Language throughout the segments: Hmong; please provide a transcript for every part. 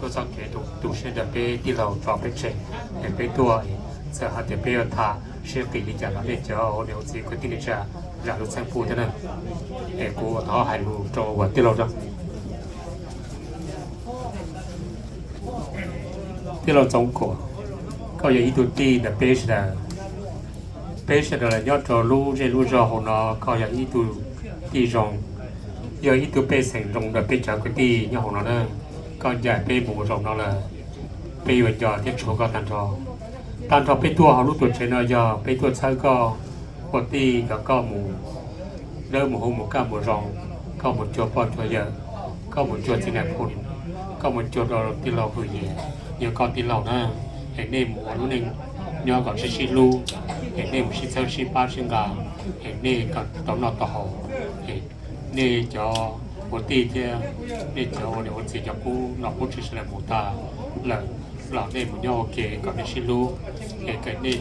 tuaj txoj kev tu siab ntawm peb tij laug tso peb tseg, es peb tuaj, txawm hais tias peb yuav tham sib qis li cas los nej cov ua niam ua txiv kwv tij neej tsa zam lub txim pub thiab na. Es kuv thov hais lus rau uas tij laug, tij laug Txoov Kuam, koj yog ib tug tij ntawm peb sawv daws. Peb sawv daws los nyob rau lub zej lub zog hauv no, koj yog ib tug tij zoo, yog ib tug pej xeem zoo ntawm peb cov kwv tij nyob hauv no na. Koj ncaim peb mus zaum no lawm, peb yuav nco thiab tshuav koj tag nrho. Tag nrho peb tuaj hauv lub tuam tsev no yog peb tuaj txhawb koj ua tij kom koj mus dawb mus huv mus kaj mus zoo, koj mus cuag poj cuag yawm, koj mus cuag txiv nais phoo, koj mus cuag rau tij laug Hwm Yia, yog koj tij laug na. Es nej mus ua lub neej nyob kom sib sib hlub, es nej mus sib txhawb sib pab sib nqa, es nej kom tau noj tau haus. Es nej cov ua tij thiab nej cov ua niam ua txiv cov qub nom qub tswv sawv daws mus tag lawm los nej mus nyob ua ke kom nej sib hlub, es kom nej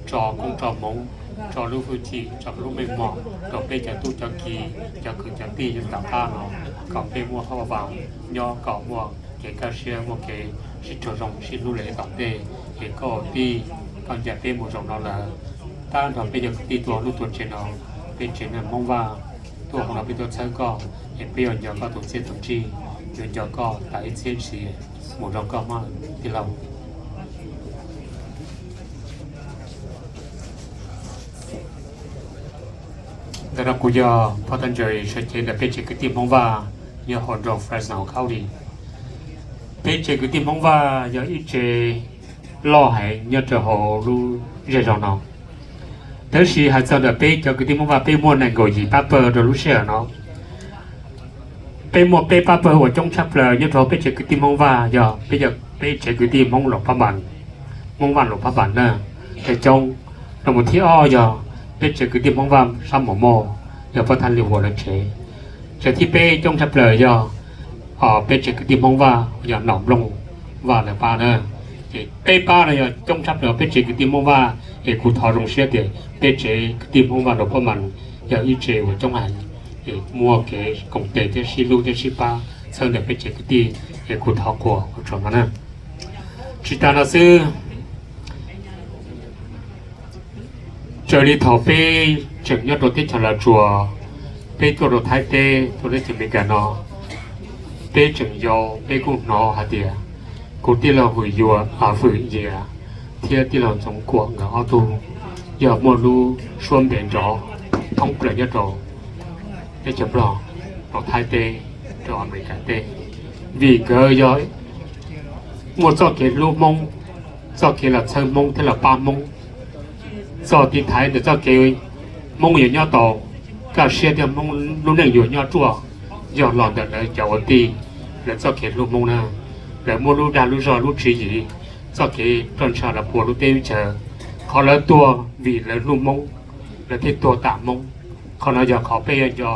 tso koob tso hmoov, tso lub hwj chim, tso lub meej mom rau peb cov tub cov ki, cov kwv cov tij nyob tom qab no, kom peb muaj hauj vam nyob kom muaj kev kaj siab, muaj kev sib raug zoo sib hlub lawm yav tom ntej. Es koj ua tij, koj ncaim peb mus zaum no lawm, tag nrho peb cov kwv tij tuaj lub tuam tsev no, peb tsev neeg Hmoob Vaj tuaj hauv no peb tuaj txhawb koj, es peb yuav nco koj tus txiaj tus ntsig, yuav nco koj tas ib txhiab ntxiv mus zoo koj mog tij laug. Ntawm no kuv yog Pov Thaj Ntsaws, sawv cev ntawm peb tsev kwv tij Hmoob Vaj nyob hauv nroog Fresno County. Peb tsev kwv tij Hmoob Vaj yog ib tsev loj heev nyob rau hauv lub zej zog no. Tab sis hais txog ntawm peb cov kwv tij Hmoob Vaj, peb muaj nees nkaum yim pab pawg rau lub sij hawm no. Peb muaj peb pab pawg uas coob tshaj plaws nyob rau peb tsev kwv tij Hmoob Vaj yog peb, peb tsev kwv tij Hmoob Los Pab Npas, Hmoob Vaj Los Pab Npas na, coob. Los mus thib ob yog peb tsev kwv tij Hmoob Vaj sab Mos Mos, yog Pov Thaj Li Huas lawv tsev. Tsev thib peb coob tshaj plaws yog peb tsev kwv tij Hmoob Vaj yog Nom Nplooj Vaj lawv pab na. Ces peb pab no yog coob tshaj plaws peb tsev kwv tij Hmoob Vaj, es kuv thov zoo siab tias peb tsev kwv tij Hmoob Vaj Los Pab Npas yog ib tsev uas coob heev, es muaj kev koom tes thiab sib hlub thiab sib pab txhawb ntawm peb tsev kwv tij, es kuv thov qhuas ua tsaug no na. Tsis tas no xwb, raws li thaum peb tseem nyob rau teb chaws Los Tsuas, peb tuaj rau Thaib teb, tuaj teb chaws Amelikas no, peb tseem yau, peb kuj hnov hais tias kuv tij laug Hwm Yia, Hwm Yia thiab tij laug Ntxoov Kuam nkawd ob tug yog muaj lub suab npe nrov thoob plaws nyob rau teb chaws Nplog, rau Thaib teb, rau Amelikas teb, vim nkawd yog muaj txoj kev hlub Hmoob, txoj kev los txhawb Hmoob thiab los pab Hmoob, txoj tiv thaiv ntawm txoj kev Hmoob yuav nyob tau kaj siab thiab Hmoob lub neej yuav nyob ruaj, yog los ntawm lawv cov ua tij, lawv txoj kev hlub Hmoob na. Lawv muab lub dag lub zog lub tswv yim, txoj kev roj ntsha los puag lub teb lub chaw. Qhov lawv tuag vim lawv hlub Hmoob, lawv thiaj tuag tam Hmoob. Qhov no yog qhov peb yuav nco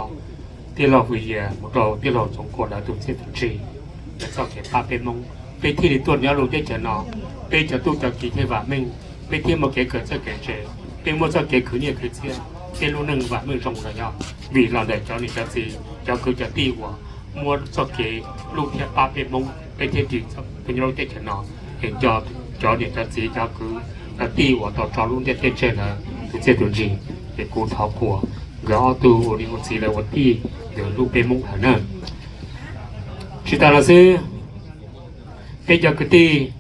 tij laug Hwm Yia mus rau tij laug Ntxoov Kuam lawv tus txiaj tus ntsig, lawv txoj kev pab peb Hmoob, peb thiaj li tuaj nyob lub teb chaws no. Peb cov tub cov kiv thiaj vam meej, peb thiaj muaj kev kawm txawj kawm ntse, peb muaj txoj kev khwv nyiaj khwv txiaj, peb lub neej vam meej zoo los yog vim los ntawm cov niam cov txiv cov kwv cov tij uas muab txoj kev hlub thiab pab peb Hmoob, peb thiaj dim txog peb nyob lub teb chaws no. Es nco cov niam cov txiv cov kwv cov tij uas tau tso lub ntiaj teb tseg lawm tus txiaj tus ntsig, es kuv thov qhuas nkawd ob tug ua niam ua txiv lawv ua tij, nkawd hlub peb Hmoob heev na. Tsis tas los xwb, peb cov kwv tij,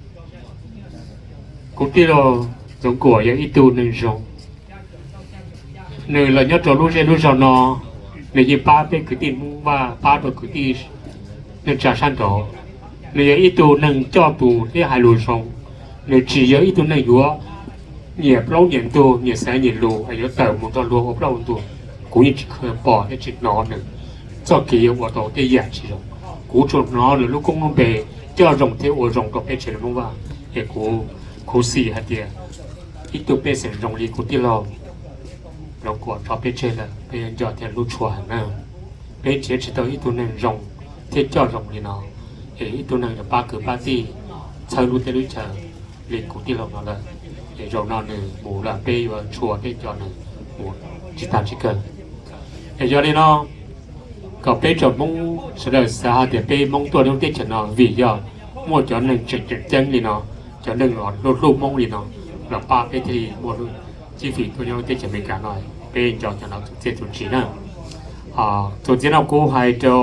kuv tij laug Ntxoov Kuam yog ib tug neeg zoo. Nws los nyob rau lub zej lub zog no, nws yeej pab peb kwv tij Hmoob Vaj, pab rau kwv tij neej tsa sab nraud. Nws yog ib tug neeg coj tus thiab hais lus zoo. Nws tsis yog ib tug neeg yuav nyiam plaub nyiam ntug, nyiam xaiv nyiam lus, yuav tawm mus nrog luag ua plaub ua ntug. Kuv yeej tsis pom thiab tsis hnov nws txoj kev yuav ua tau tej yam tsis zoo. Kuv tsuas hnov nws lub koob lub npe coj zoo thiab ua zoo rau peb tsev neeg Hmoob Vaj, es kuv khuv xim hais tias ib tug pej xeem zoo li kuv tij laug Ntxoov Kuam tso peb tseg lawm, peb yuav nco thiab hlub tshua heev na. Peb nrhiav tsis tau ib tug neeg zoo thiab coj zoo li no, es ib tug neeg yuav pab kwv pab tij, txhawb lub teb lub chaw li kuv tij laug no lawm. Es zaum no nws mus lawm, peb yuav tshua thiab nco nws mus tsis tag tsis kawg. Es yog li no, kom peb tsoom Hmoob sawv daws xav hais tias peb Hmoob tuaj lub teb chaws no vim yog muaj cov neeg tseem ceeb li no, cov neeg los hlub hlub Hmoob li no los pab peb thiaj li muaj lub cib fim tuaj nyob teb chaws Amelikas no. Peb nco cov no tus txiaj tus ntsig na. Tus txiaj no kuv hais rau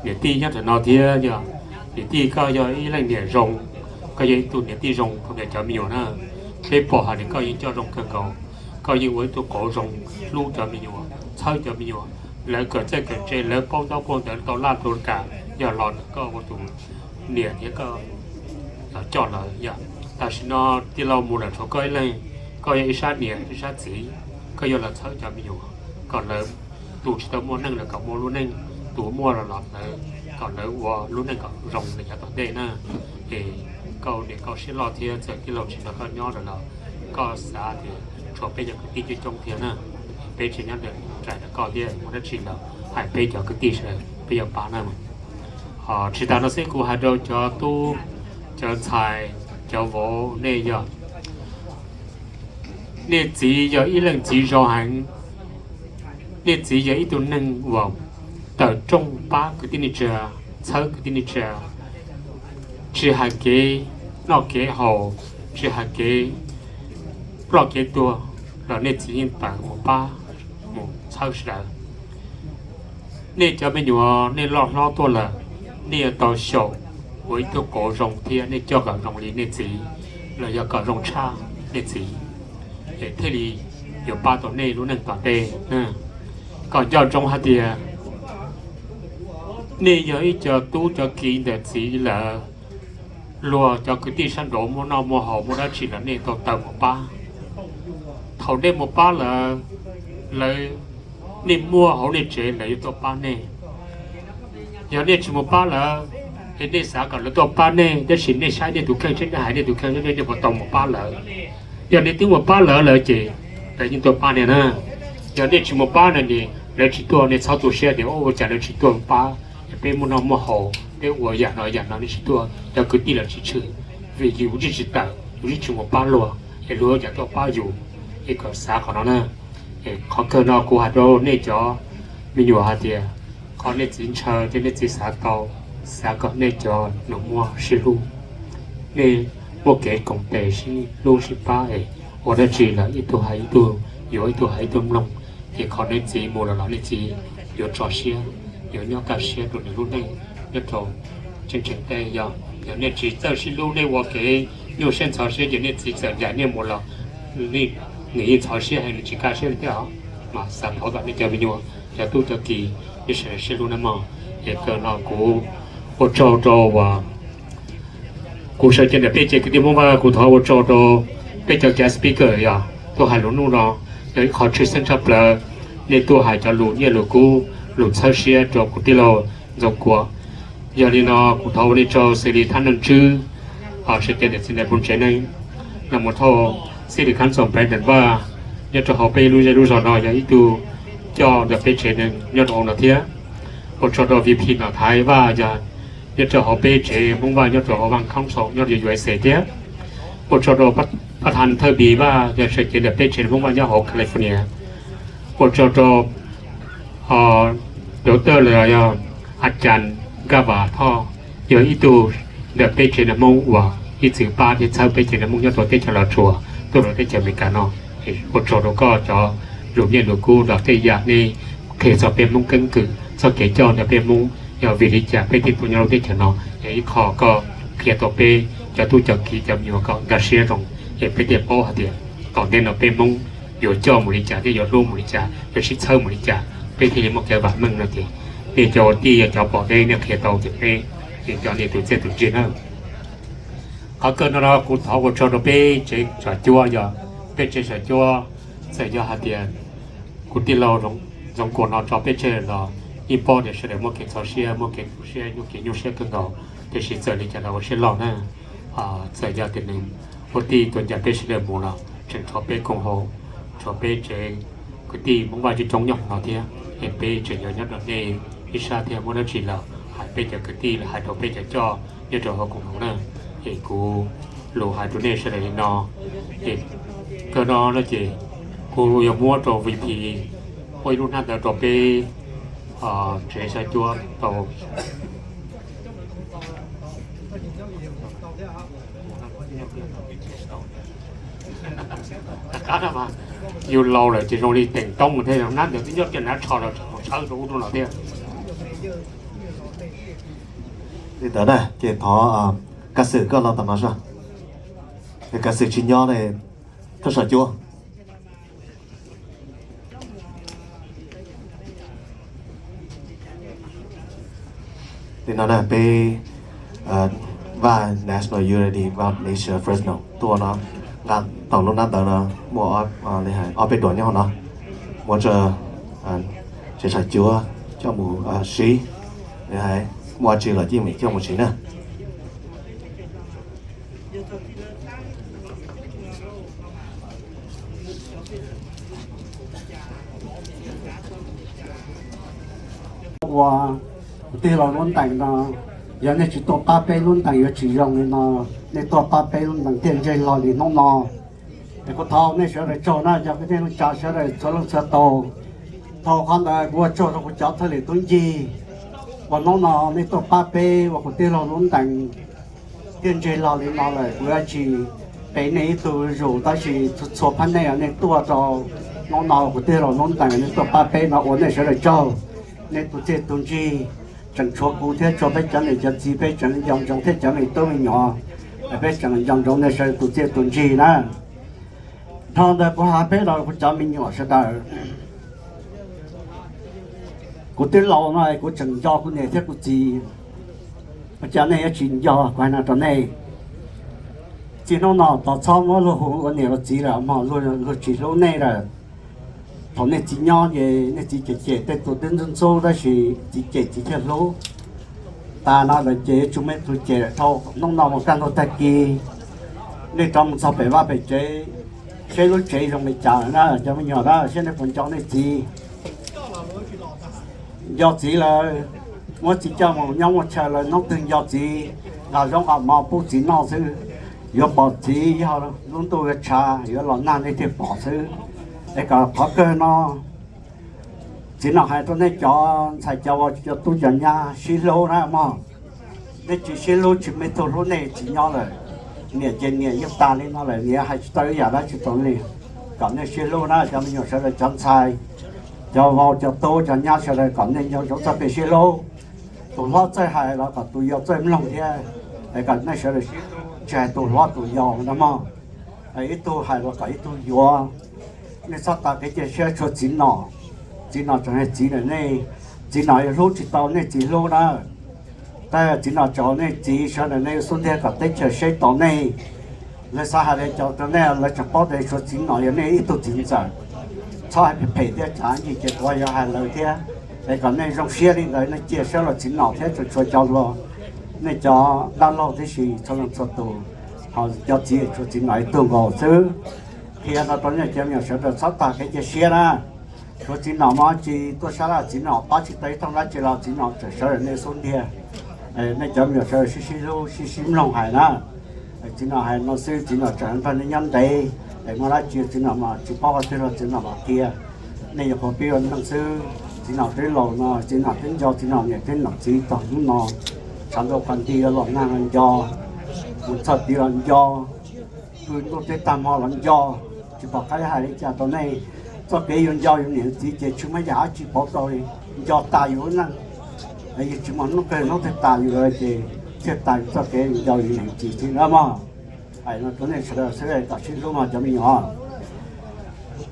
niam tij nyob ntawm no thiab yog niam tij koj yog ib leej niam zoo, koj yog ib tug niam tij zoo rau cov me nyuam na. Peb pom hais tias koj yeej coj zoo kawg nkaus, koj yeej ua ib tug qauv zoo, hlub cov me nyuam, txhawb cov me nyuam, lawv kawm txawj kawm ntse, lawv paub ntaub paub ntawv tau laj tau kam, yog los ntawm koj ua tus niam thiab koj los coj lawv yom. Tam sim no tij laug mus lawm tshuav koj ib leeg, koj yog ib sab niam ib sab txiv, koj yuav los txhawb cov me nyuam kom lawv, tus tsis tau muaj neej los kom muaj lub neej, tus muaj los los lawv kom lawv ua lub neej kom zoo rau yav tom ntej na. Es koj niam koj siab loj thiab txawm tij laug tsis nrog koj nyob lawm los koj xav tias tshuav peb cov kwv tij coob coob thiab na, peb tsis nyob ntawm rais rau koj thiab, muaj dab tsi los hais peb cov kwv tij sawv daws peb yuav pab na. Tsis tas no xwb kuv hais rau cov tub cov ntxhais cov vauv, nej yog, nej txiv yog ib leej txiv zoo heev. Nej txiv yog ib tug neeg uas tawm rooj pab kwv tij neej tsa, txhawb kwv tij neej tsa, tsis hais kev noj kev haus, tsis hais kev ploj kev tuag los nej txiv yeej tawm mus pab mus txhawb sawv daws. Nej cov me nyuam nej loj hlob tuaj lawm, nej yuav tau xyaum ua ib tug qauv zoo thiab nej coj kom zoo li nej txiv, los yog kom zoo tshaj nej txiv, es thiaj li yuav pab tau nej lub neej tom ntej. Kom nco ntsoov hais tias nej yog ib co tub cov kiv ntawm txiv lawm, luag cov kwv tij sab nraud muaj noj muaj haus muaj dab tsi los nej tau tawm mus pab. Thaum nej mus pab lawv, lawv, nej muaj hauv nej tsev lawv yuav tuaj pab nej. Yog nej tsis mus pab lawv, es nej xav kom lawv tuaj pab nej tab sis nej saib nej tus kheej seb, nej hais nej tus kheej seb nej puas tau mus pab lawv. Yog nej twb mus pab lawv lawm ces lawv yeej tuaj pab nej na. Yog nej tsis mus pab na, lawv tsis tuaj, nej txhob tu siab tias ua cas lawv tsis tuaj pab, peb muaj noj muaj haus, peb ua yam no yam no nej tsis tuaj, cov kwv tij los tsis tshwm, vim yus tsis tawm, yus tsis mus pab luag es luag cas tuaj pab yus. Es kom xav qhov no na. Qhov kawg no kuv hais rau nej cov me nyuam hais tias qhov nej txiv ntshaw thiab nej txiv xav tau, xav kom nej cov nus muag sib hlub, nej muaj kev koom tes sib hlub sib pab es ua dab tsi los ib tug hais ib tug yuav, ib tug hais ib tug mloog, ces qhov nej txiv mus los los nej txiv yuav tso siab, yuav nyob kaj siab rau nws lub neej nyob rau tseeb tseeb tej. Yog, yog nej tsis txawj sib hlub, nej ua kev nyuaj siab ntxhov siab ces nej txiv txawm ncaim nej mus los nws yeej ntxhov siab heev, nws tsis kaj siab li thiab os. Mas xav thov kom nej cov me nyuam, cov tub cov kiv, nej sawv daws sib hlub nawb mog. Es kawg no kuv ua tsaug rau, kuv sawv cev ntawm peb tsev kwv tij Hmoob Vaj, kuv thov ua tsaug rau peb cov guest speaker yog tuaj hais lus hnub no, yog ib qho tshwj xeeb tshaj plaws, nej tuaj hais cov lus nyiaj lus kub, lus txhawb siab rau kuv tij laug Ntxoov Kuam. Yog li no kuv thov ua nej tsaug xws li thab neeg tswb, sawv cev ntawm txiv nais phoo tsev neeg, los mus thauj City Council President Vaj nyob rau hauv peb lub zej lub zog no yog ib tug coj ntawm peb tsev neeg nyob rau hauv no thiab. Ua tsaug rau V P Nom Thaiv Vaj yog nyob rau hauv peb tsev Hmoob Vaj nyob rau hauv Vaj Council nyob rau U S A thiab. Ua tsaug rau Pab Thas Thawj Npis Vaj yog sawv cev ntawm peb tsev Hmoob Vaj nyob hauv California. Ua tsaug rau Doctor los yog A Cas Nkaj Vam Thoj, yog ib tug ntawm peb tsev neeg Hmoob uas ib txwm pab thiab txhawb peb tsev neeg Hmoob nyob rau teb chaws Los Tsuas tuaj rau teb chaws Amelikas no. Ua tsaug rau koj cov lus nyiaj lus kub los tej yam nej qhia txog peb Hmoob keeb kwm txoj kev coj ntawm peb Hmoob yog vim li cas peb thiaj tuaj nyob lub teb chaws no, yog ib qho koj qhia tau peb cov tub cov kiv cov me nyuam kom nkag siab zoo, es peb thiaj paub hais tias tom ntej no peb Hmoob yuav coj mus li cas thiab yuav hlub mus li cas, yuav sib txhawb mus li cas, peb thiaj li muaj kev vam meej no ces nej cov ua tij yog cov pom deb nej qhia tau ces peb yeej coj nej tus txiaj tus ntsig na. Qhov kawg no no kuv thov ua tsaug rau peb tsev Sam Cuab, yog peb tsev Sam Cuab, txawm yog hais tias kuv tij laug Ntxoov Kuam no tso peb tseg los yeej paub tias sawv daws muaj kev ntxhov siab, muaj kev tu siab, muaj kev nyuaj siab kawg nkaus, tiam sis txawm li cas los ua siab loj na. Txawm yog tias nws ua tij tuaj ncaim peb sawv daws mus los tseem tshuav peb koom haum, tshuav peb tsev kwv tij Hmoob Vaj coob coob nyob hauv no thiab, es peb tseem yuav nyob rau nej ib sab thiab, muaj dab tsi los hais peb cov kwv tij los hais rau peb cov coj nyob rau hauv koom haum na. Es kuv lus hais rau nej sawv daws li no. Es kawg no no ces kuv yuav muab rau V P ua ib lub hnab ntawv rau peb tsev Sam Cuab tau. Yus laus lawm ces zoo li teem roob thiab, nab ntawd twb nyob kiag nab tsho los tshawb rau ub rau no thiab. Li ntawd na ces thov Kav Xwm koj los tom no saib. Kav Xwm tsis nyob ne, koj saum cuab. Li no na peb vaj National Unity, vaj Nation Fresno tuaj no, nqa tau lub nab ntawd no, muaj ob peb duas nyob hauv no, muab tso tsev saum cuab coj mus siv, muaj tsi los yeej meem coj mus siv na. Ua kuv tij laug lub ntees no, yog nej tsis tuaj pab peb lub ntees yuav tsis zoo li no, nej tuaj pab peb lub ntees thiaj ntseg log li hnub no. Es kuv thov nej sawv daws tsaug na, cov kwv tij neej tsa sawv daws txhua leej txhua tus. Thaum qhov ntawd kuv ua tsaug rau kuv cov thwj lwm tub ncig uas hnub no nej tuaj pab peb ua kuv tij laug lub ntees thiaj ntseg log li no lawm. Kuv yuav tsis pe nej ib tug zus, tab sis txhua txhua phab nej nej tuaj rau hnub no kuv tij laug lub ntees nej tuaj pab peb no ua nej sawv daws tsaug. Nej tus txiaj tus ntsig tseem tshuav kuv thiab tshuav peb cov niam cov txiv, peb tseem nco ntsoov thiab cov me tub me nyuam, peb tseem nco ntsoov nej sawv daws tus txiaj tus ntsig na. Dhau ntawd kuv hais peb los kuv cov me nyuam sawv daws, kuv twb laus no kuv tseem nco kuv niam thiab kuv txiv. Ua cas nej yuav tsis nco? Kuv hais no rau nej, txij hnub no tos txhob muab luag hu ua niam ua txiv lawm mog, luag tsis hlub nej lawm. Thaum nej txiv nyob ces nej txiv cem cem tej tus twb ntxub ntxub, tab sis txiv cem txiv thiaj hlub. Tas no lawm ces yuav tsum muaj ib tug cem lawm. Dhau hnub no mus kaj ntug tag kis, nej rov mus txog pem vaj pem tsev, seb lub tsev zoo li cas na cov me nyuam na, seb nej puas nco nej txiv. Nco txiv lawm, muab txiv coj mus nyob muaj chaw lawm, hnub twg nco txiv, nqa zaub nqa mov pub txiv noj xwb. Yuav pom txiv yog lub ntuj yuav tshav yuav los nag nej thiaj pom xwb. Es kom qhov kawg no, txiv nom hais rau nej cov ntxhais cov vauv cov tub cov nyab sib hlub na mog. Nej tsis sib hlub tsis muaj ib tug hlub nej txiv nyob lawm. Niam ces niam yeej tas li no lawm, niam hais tsis tau ib yam dab tsi rau nej. Kom nej sib hlub na cov me nyuam sawv daws, cov ntxhais, cov vauv cov tub cov nyab sawv daws, kom nej nco ntsoov txoj kev sib hlub. Tus hlob txawj hais los kom tus yau txawj mloog thiab. Es kom nej sawv daws sib hlub, tsis hais tus hlob tus yau na mog. Ib tug hais los kom ib tug yuav. Nej txhob tas kev cia siab tshuav txiv nom. Txiv nom tseem yog txiv ntawm nej. Txiv nom yuav hlub tsis tau nej txiv hlub na. Tab txiv nom tseem yog nej txiv, sawv daws nej yuav xub ntiag kom teb chaws saib taus nej. Lawv xav hais li cas rau nej, lawv tseem paub tias tshuav txiv nom yog nej ib tug txiv ntxawm. Txhob hais phem phem thiab, tsam ib ntsis ces kuv yuav hais lawv thiab. Es kom nej zoo siab li ntawd, nej cia siab rau txiv nom thiab tseem tshuav cov hluas, nej cov dab laug tib si txhua leej txhua tus, ho cov txiv tshuav txiv nom ib tug nkaus xwb. Qhia no rau nej cov me nyuam sawv daws txhob tas kev cia siab na. Tshuav txiv nom mas tsis tuaj sab laj, txiv nom pab tsis tau ib thooj dab tsi los txiv nom tseem sawv daws nej xub ntiag. Nej cov me nyuam sawv daws sib sib hlub sib sib mloog hais na. Txiv nom hais no xwb, txiv nom tseem nrog nej nyob ntev. Es muaj dab tsi txiv nom mas tsis paub qhov twg los txiv nom mam qhia. Nej yuav qhuav pib ua neej xwb, txiv nom twb laus no, txiv nom twb nco txiv nom niam thiab nom txiv txog hnub no. Tshav ntuj qhov nti los nag los nco, mus txog tid los nco, hws ntuj teb tag hmo los nco. Tsis pom qab hais li cas rau nej. Txoj kev yus nco yus niam txiv ces tsis muaj yam dab tsi pauv tau li, nco tas yus lub neej. Yus tsis muaj hnub kawg hnub twg tas yus lawm ces thiaj tas yus txoj kev yus nco yus niam txiv thiab na mog. Hais no rau nej sawv daws xwb, kom sib hlub mog cov me nyuam.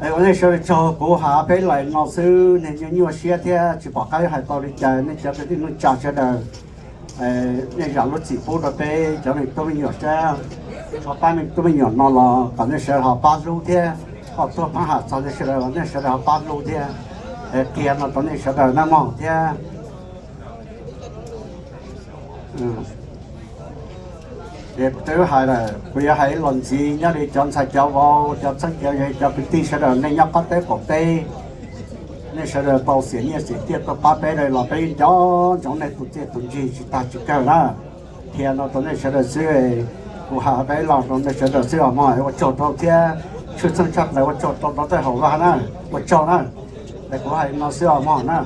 Es ua nej sawv daws tsaug, kuv hais peb los no xwb, nej nyuaj nyuaj siab thiab tsis pom qab hais tau li cas, nej cov kwv tij neej tsa sawv daws, nej zam lub txim pub rau peb cov me tub me nyuam sab, ho pab me tub me nyuam no los kom nej sawv daws ho pab hlub thiab, ho tuaj pab ham txog nej sawv daws los nej sawv daws ho pab hlub thiab. Qhia no rau nej sawv daws na mog thiab. Ces twb hais lawm, kuv yuav hais ib los ntxiv, nyob li cov ntxhais cov vauv, cov txheeb cov ze, cov kwv tij sawv daws, nej nyob qab teb qaum teb, nej sawv daws tau xiam nyiaj xiam txiaj tuaj pab peb los peb nco ntsoov nej tus txiaj tus ntsig tsis tag tsis kawg na. Qhia no rau nej sawv daws xwb, kuv hais peb los rau nej sawv daws xwb os mog. Ua tsaug rau thiab, tshwj xeeb tshaj plaws ua tsaug rau tau tej hauv vaj na, ua tsaug na. Es kuv hais no xwb os mog na.